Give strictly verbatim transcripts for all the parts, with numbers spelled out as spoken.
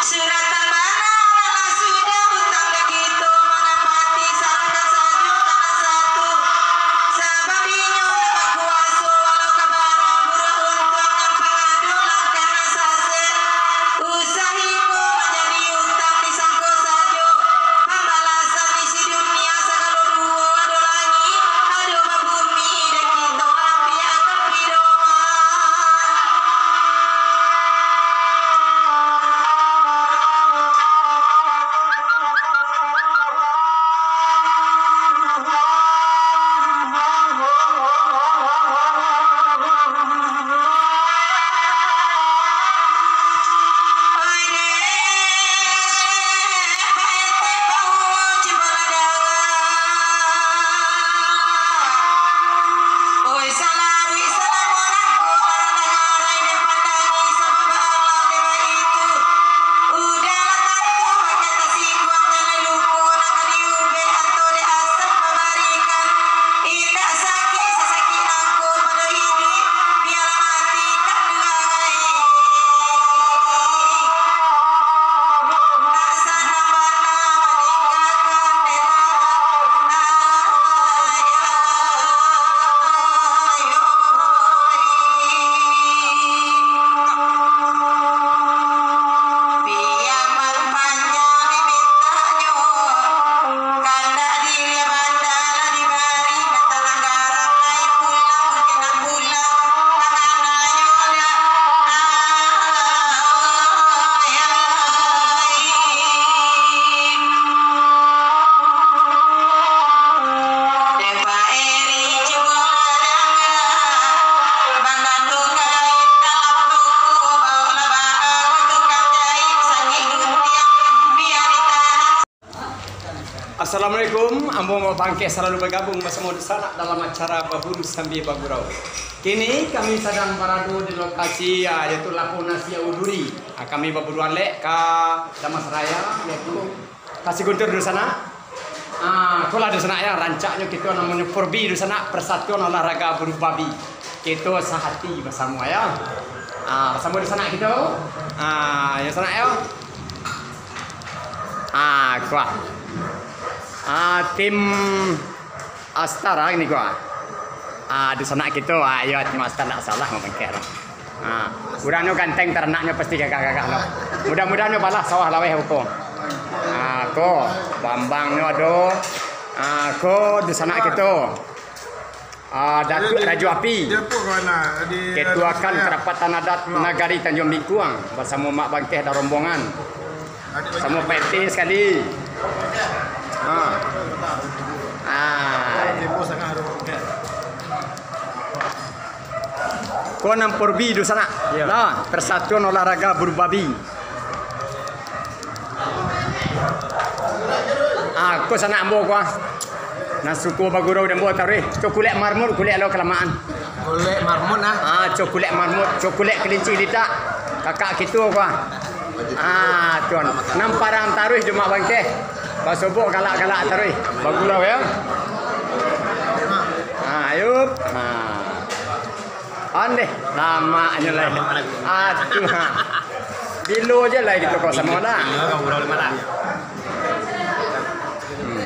Suratan bana, malah sudah utang dek kito, manapati sarankan sajo ka nan satu. Sabab inyo nan bakuaso, walau ka bara buruah untuang nan pangado langkah nan sasek. Usah iko manjadi utang disangko sajo. Pambalasan isi dunia sagalo duo, ado langik, ado babumi, dek kito ambiak ka pidoman. Indak sakik sasakik nangko pado iduik, bialah mati kanduang ai. Nak sanang bana maninggakan edaran ai. Piang mampanjang dimintanyo, kandak diliek banda lah dibari, nan talang garam lai pulang, mungkin nak pulang, tangananyo dah. Ai, ai. Dek Pak Eri cubo lah danga, banda tukang kain dalam toko, baolah baa ka tukang jaik, sakik guntiang, bia ditahan. Assalamualaikum, ambo Mak Bangkeh salalu bagabung basamo dunsanak dalam acara Baburu Sambia Bagurau. Kini kami sadang barado di lokasi, ah, yaitu Lapo Nasi Auduri. Ah, kami baburu alek ka Damasraya, yaitu Kasih Guntur dunsanak. Ah, itulah dunsanak yo, rancaknyo kito namonyo Porbi dunsanak, Persatuan Olahraga Buru Babi. Kito sahati basamo yo. Ah, basamo dunsanak kito. Ah, yo sanak yo. Ah, kuah. Ah, tim Astara ini kuah. Ah, dunsanak kito, ah, yo tim Astara ndak salah mambangkek. Ah, urang nyo ganteng, taranaknyo pasti gagah-gagah lo. Mudah-mudahan nyo balah sawah laweh uko. Ah, ko, bambangnyo ado. Ah, ko dunsanak kito. Ah, Datuak Raju Api. Dia pun mana? Di Ketuakan Surabaya. Kerapatan Adat Nagari Tanjuang Bingkuang basamo Mak Bangkeh dan rombongan. Samo P T sekali. Ha. Ah. Ko nan Porbi dunsanak. Yo. Lah, Persatuan Olahraga Buru Babi. Ah, ko sanak ambo ko ah. Nan suko bagurau den ambo taruih. Cokulek marmut, kulek lo kalamaan. Cokulek marmut, ah. Ah, cokulek marmut, cokulek kelinci litak. Kakak kito ko ah. Ah, tuan. Nan parang taruih jo Mak Bangkeh. Basobok galak-galak taruih. Bagurau yo. Ah, ayup. Ah. Andeh, lamaknyo lai. Aduh, ha. Bilo je lai kito ko samo lah. Hmm.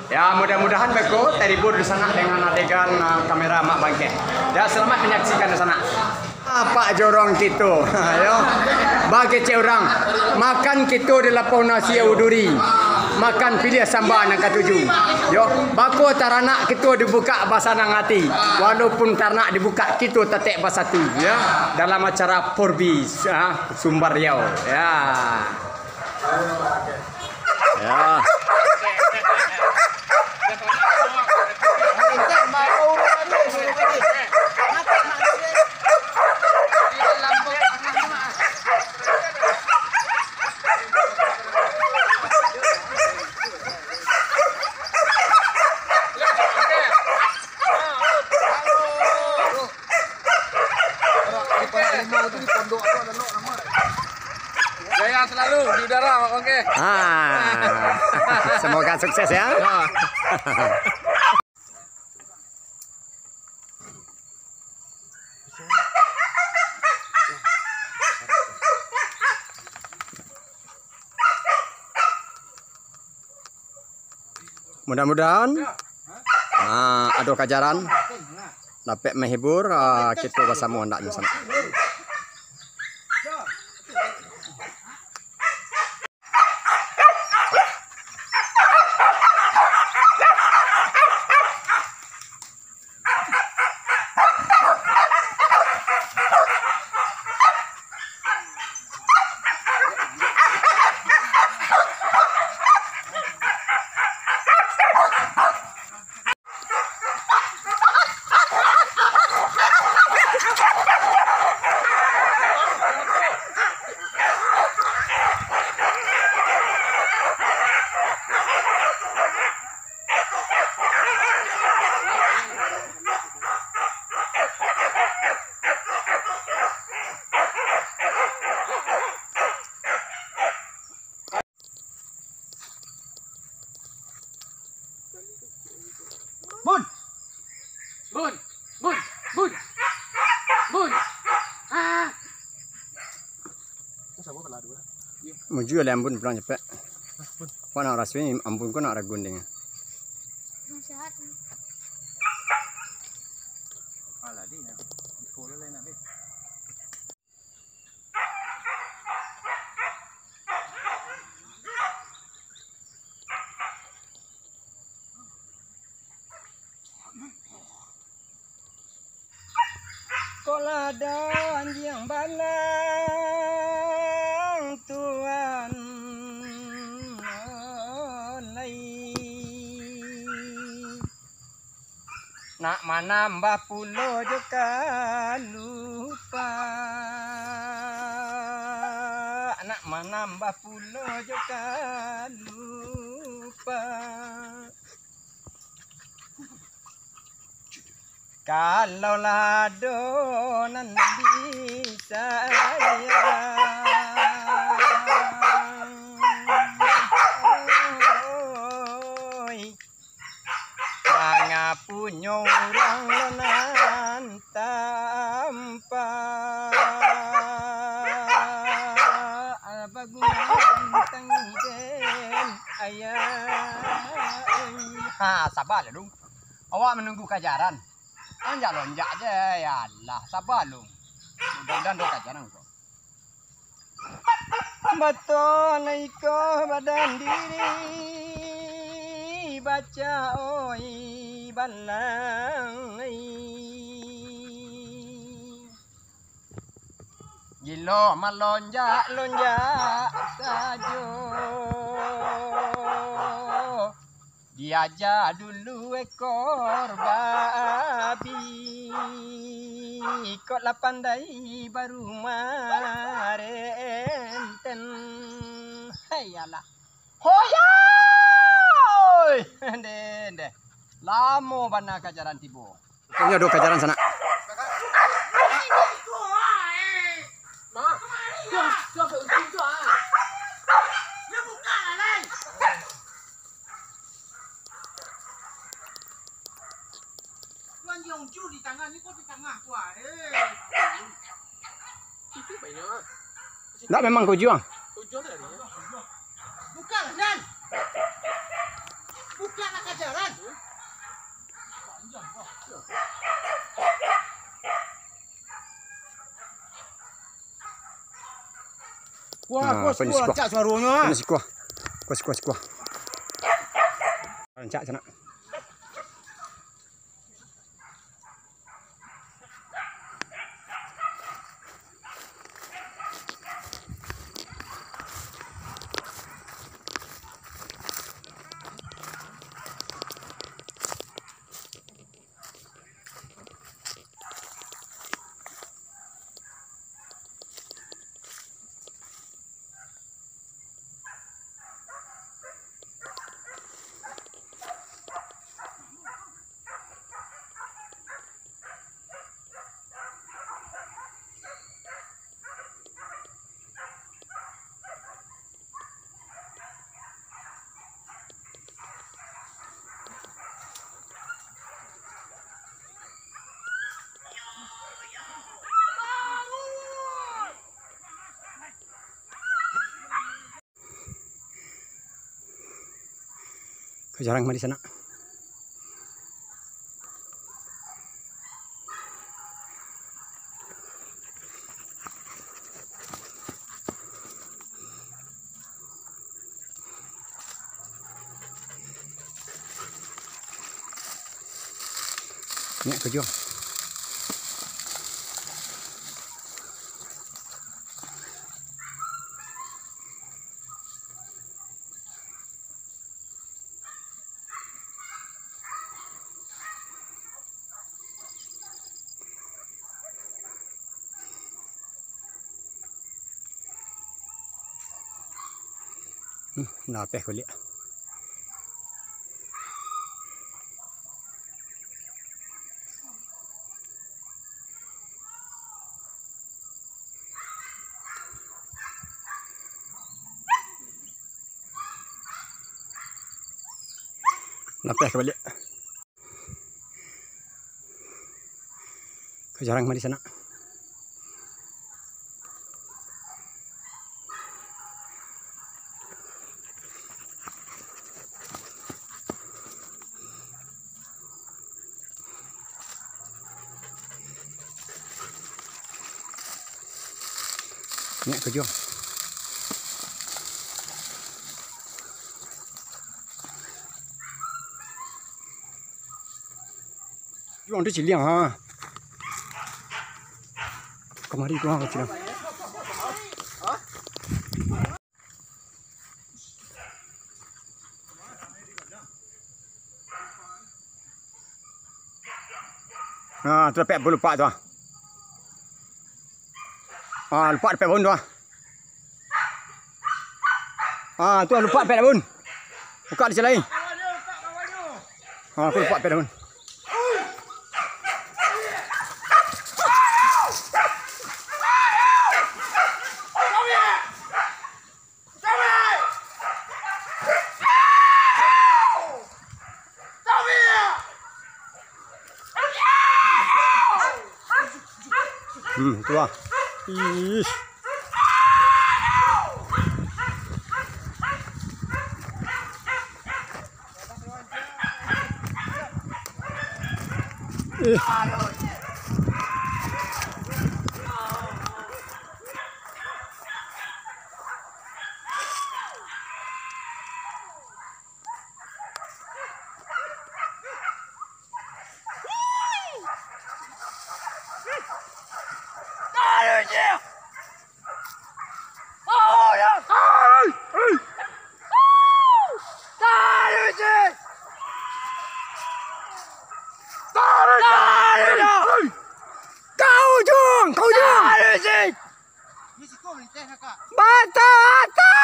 Ya, mudah-mudahan beko terhibur dunsanak dengan adegan, ah, kamera Mak Bangkeh. Ya, selamat menyaksikan dunsanak. Apak jorong kito, yo. Bagi cek urang, makan kito di Lapo Nasi Auduri. Makan piliah samba nan katuju. Yo, bako taranak kito dibukak basanang ati. Walaupun taranak dibukak, kito tatek basatu, yo. Dalam acara Porbi, ah, Sumbar Riau. Ya. Ya. Jaya selalu di udara, Mak Bangke. Ah, semoga sukses ya. Ya. Mudah-mudahan, ah, ado kajaran dapek mahibur, ah, kito basamo andaknyo sanak. Bun! Bun! Bun! Bun! Bun! Ah! Muju lah Ambun pulang capek. Kau nak rasui Ambun, kau nak ragun dengan. Sehat. Alah, dia nak. Sekolah lain nak, deh. Kok lah ado anjiang balang, Tuan, lai. Nak manambah pulo jo kalupa, nak manambah pulo jo kalupa. Kalau lah ado nan disayang, oi. Mangapunyo urang lo nan tampak, bagunan tangi den, ayah. Ha, saba lah, Lung. Awak manunggu kajaran. Lonjak-lonjak je, ya Allah, saba, Lung. Mudah-mudahan ado kajaran ko. Batua iko badan diri, baca oi balang ai. Gilo malonjak-lonjak sajo. Diaja dulu ekor babi, kok lah pandai baru marenten. Hei alah. Hoyoi! Ndeh, ndeh. Lamo bana kajaran tibo. Pokoknyo ado kajaran sanak. Ndak memang ka ujuang. Bukan, Dan. Bukan kajaran. Kuah, nah, kuah, kuah, kuah, rancak suaronyo, ah. Kuah, kuah, kuah. Rancak sanak. Jarang mah di sana. Nyak ka juo. Hmm, lapeh kulik. Lapeh ka baliak. Kok jarang mah di sana. Nyak ka juo. Juo tu ciliang, ha. Kamari tu, ha, ciliang. Nah, tu dapek baun lupak tu, ah. Ah, lupak dapek baun tu, ah. Ah, tu lupak dapek baun. Buka di sisi lain. Ah, tu lupak dapek baun. Hmm, tu lah. Ish. Eh. Kau, Jung! Kau, Jung! Bata, bata!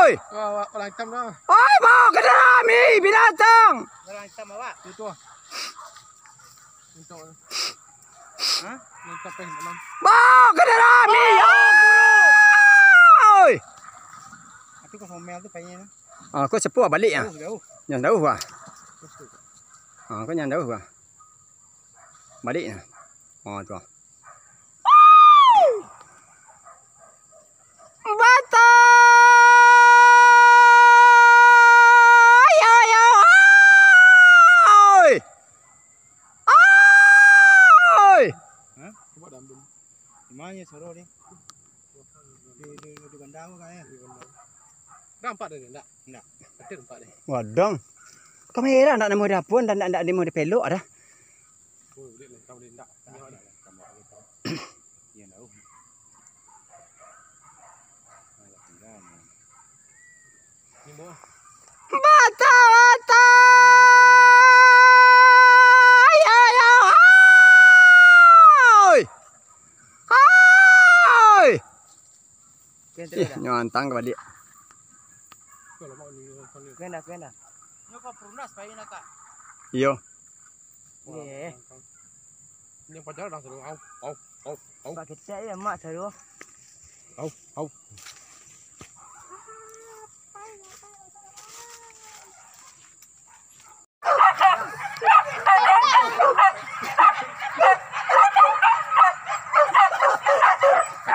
Oi! Wah, wah, orang hitam dah. Oi, bawa ke dalam ni, binatang! Orang hitam awak. Itu. Itu. Hah? Mantap, eh, malam. Bawa ke dalam ni! Oi! Tapi kau somel tu kayaknya. Ah, kau sepuh balik ah. Jauh, jauh. Yang jauh ah. Terus tu. Ah, kau yang jauh ah. Balik nah. Oh, tu. Batai, yo, yo, oi! Oi! Hah? Cuba dah, Bun. Di mana suara ni? Di, di, di bandar ke, kan, ya? Di bandar. Nampak dah ni, ndak? Ndak. Ada nampak dah. Wadang. Kamera ndak nemu dapun dan ndak, ndak nemu dipelok dah. Oh, boleh lah, tak boleh ndak. Iya, ndak. Ni, Bun. Bata, bata. Ayo, ayo. Oi! Oi! Ih, nyo antang ka baliak. Kuan dah, kuan dah. Nyo ka Perumnas pai nak, Kak? Iyo. Iyo. Ni pajar dah seru. Au, au, au, au. Pak kecek ya, mak seru. Au, au.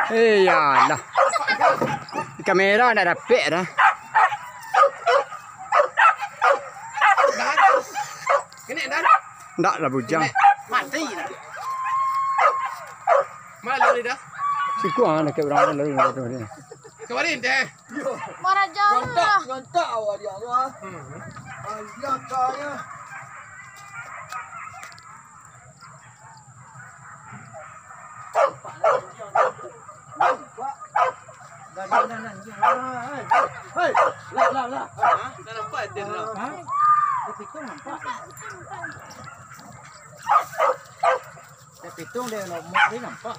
Eh, yalah. Kamera ndak dapek dah. Ndak lah bujang. Mati lah. Malu ni dah. Siku ah, nak urang lalu. Kemarin deh. Marah jauh lah. Nyontak awak dia tu, ah. Hmm. Ayah kaya. Lah, lah, lah, lah. Hei, hei. Lah, lah, lah. Ha? Dah nampak dia dah. Ha? Dia pitung nampak. Dia pitung dia lomok dia nampak.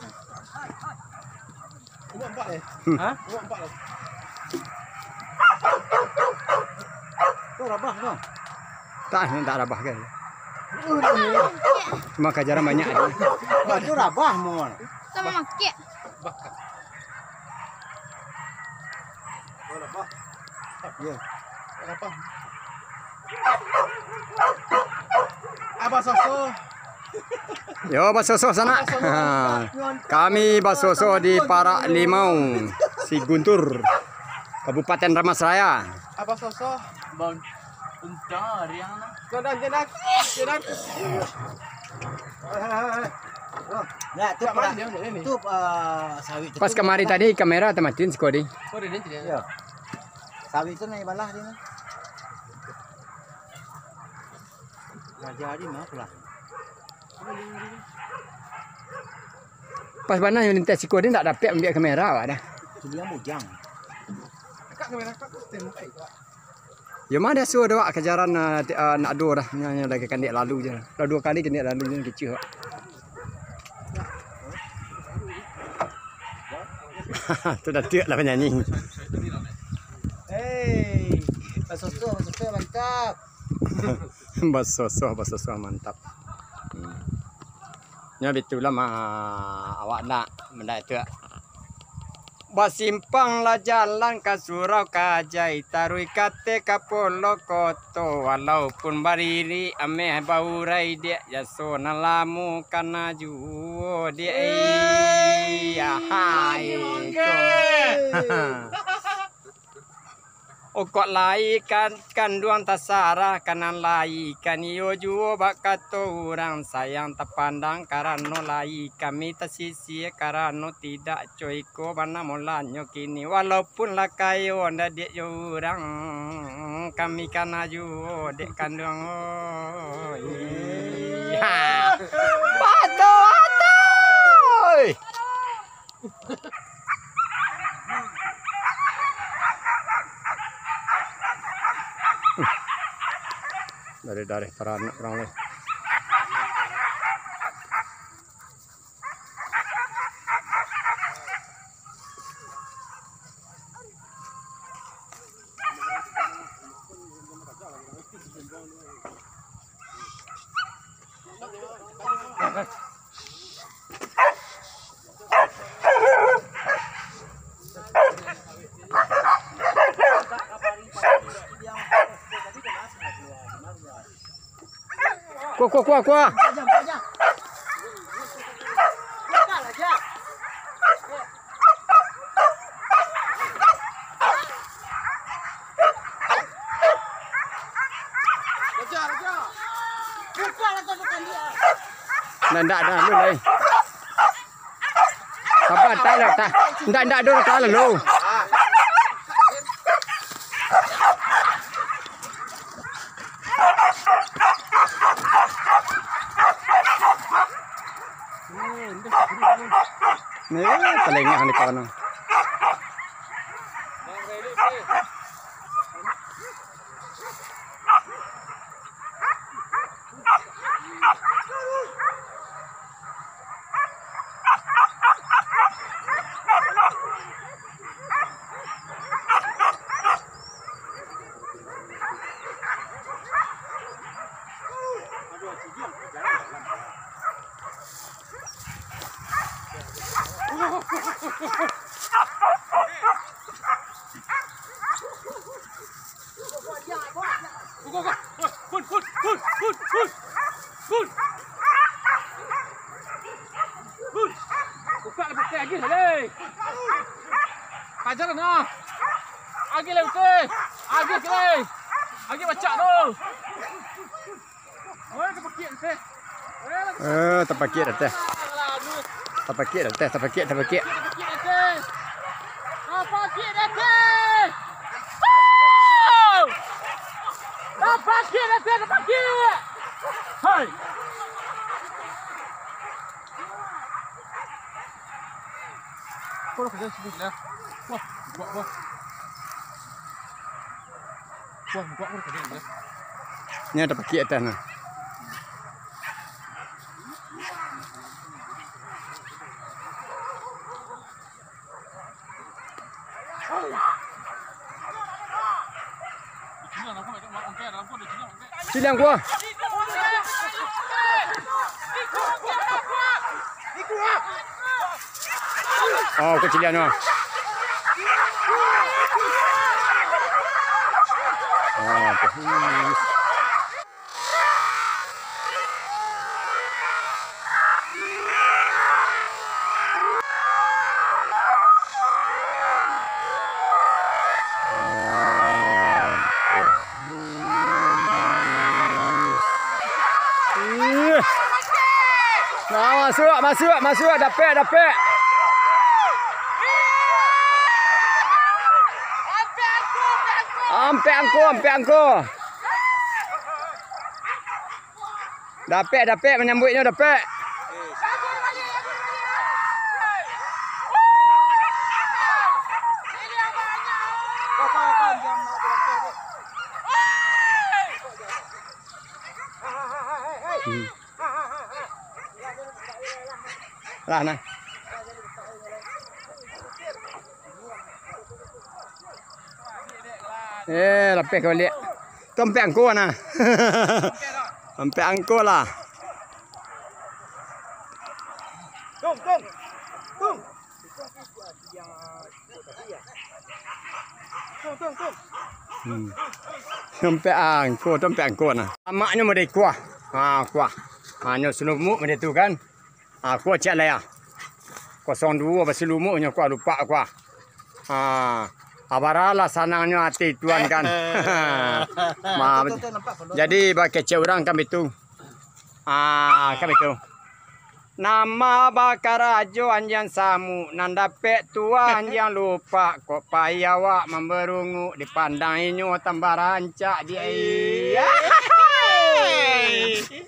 Nampak eh? Ha? Nampak eh? Tu rabah tu. Tak, tak rabah kan. Cuma kajaran banyak aja. Bah, tu rabah mon. Sama makik. Bah. Ya. Rabah. Abah Soso. Yo, Abah Soso sanak. Abah Soso. Ha. Kami Abah Soso di Parak Limau, Siguntur, Kabupaten Dharmasraya. Abah Soso. Bang, untung hari yang Jalan, jalan, jalan. Nah, tu Kat pernah, mana dia ni? Tu, ah, sawit tu. Pas kamari tadi kamera tamatiin siko di. Oh, dia ni. Ya. Sawit tu naik balah dia ni. Raja di mana pula? Pas bana yang lintas siko di ndak dapek ambiak kamera awak dah. Dia bujang. Kak kamera kak tu standby, Kak. Yo mah dah suruh awak kajaran, ah, ti-, ah, nak duo dah. Nyo, nyo lagi kandik lalu je. Lah duo kali kandik lalu je kicuah awak. Tu dah tiok lah penyanyi. Hei, basoso, basoso mantap. Basoso, basoso mantap. Hmm. Nyo bitulah mah awak nak mendak tu. Basimpanglah jalan ka surau ka jai, taruih ka ateh ka pulau koto, walaupun baririk ameh baurai dek, jaso nan lamo kana juo dek. Eh, ahai. Okok lai kan kanduang tasarah, ka nan lai kan iyo juo, bakato urang sayang tapandang, karano lai kami tasisia, karano tidak co iko banamo lanyo kini, walaupun lah kayo ndak dek jo urang, kami kana juo dek kanduang, oi. Ha. Batua, batua, oi. Dari-dari taranak urang lai. Kuah, kuah, kuah, kuah. Ndak, ndak, ndak, ndak, ndak. Sabar, tak lah, tak. Ndak, ndak, dulu, tak lah, lu. Ni, talengah ni kawan. Go, go, go. Hun, hun, hun. Hun. Bukak lah pakai agih, leh. Ajar nah. Agih lah, betul. Agih, leh. Agih pacak tu. Oi, kapakik, betul. Eh, tapakiak dah teh. Tapakiak dah teh, tapakiak, tapakiak. Tapakiak dah teh, tapakiak. Hai. Kau dah kerja sini lah. Wah, buat, wah. Wah, buat, kau dah kerja sini lah. Ni ada pakai atas nah. Ciliang kuah. Oh, keciliannya. Oh, tu. Nah, masuak, masuak, masuak, dapek, dapek. Ampek angko, ampek angko. Dapek, dapek, manyambuiknyo dapek. Hmm. Lah, nah. Eh, lapeh ka baliak. Tu ampek angko nah. Ampek angko lah. Tung, tung. Tung. Tung, tung, tung. Hmm. Ampek angko, tu ampek angko nah. Amaknyo model kuah. Ha, kuah. Ha, nyo salumuak model tu kan. Ha, kuah cak lai ah. Kosong duo basalumuaknyo kuah, lupak kuah. Ha, abaralah sanangnyo ati tuan kan. Ma-, jadi bakecek urang kan bitu. Ah, kan bitu. Nama bakarajo anjiang samuk, nan dapek tuah anjiang lupak, kok pai awak mambarunguk, dipandang inyo tambah rancak di aia.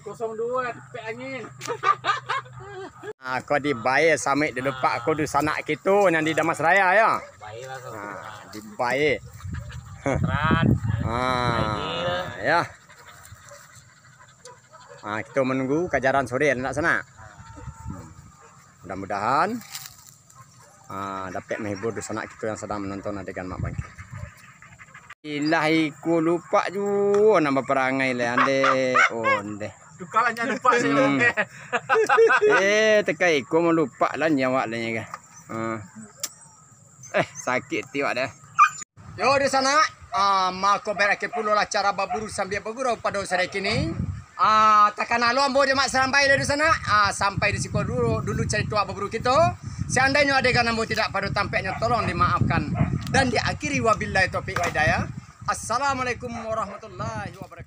Kosong duo, dapek angin. Ah, ko dibae samik dilupak ko dunsanak kito nan di Damas Raya, yo. Bae lah, Kak. Ah, dibae. Ran. Ah, Aidil. Yo. Ah, kito manunggu kajaran sore, nak sanak. Hmm. Mudah-mudahan, ah, dapek menghibur dunsanak kito yang sadang menonton adegan Mak Bangkit. Ilah iko lupak juo nak baparangai lai, andeh. Oh, andeh. Tukarlah nyo lupak sih, hmm. Eh, tekai iko mau lupak lah nyawa lah nyo, kan. Ah. Eh, sakik tiwak deh. Yo, dunsanak, ah, mako barakhia pulolah acara baburu sambia bagurau pado sore kini. Ah, takana lo ambo jo Mak Sarambai deh, dunsanak. Ah, sampai di siko dulu, dulu carito baburu kito. Seandainyo adegan ambo tidak pado tampeknyo, tolong dimaafkan. Dan diakhiri wabillahi taufik wa hidayah. Assalamualaikum warahmatullahi wabarakatuh.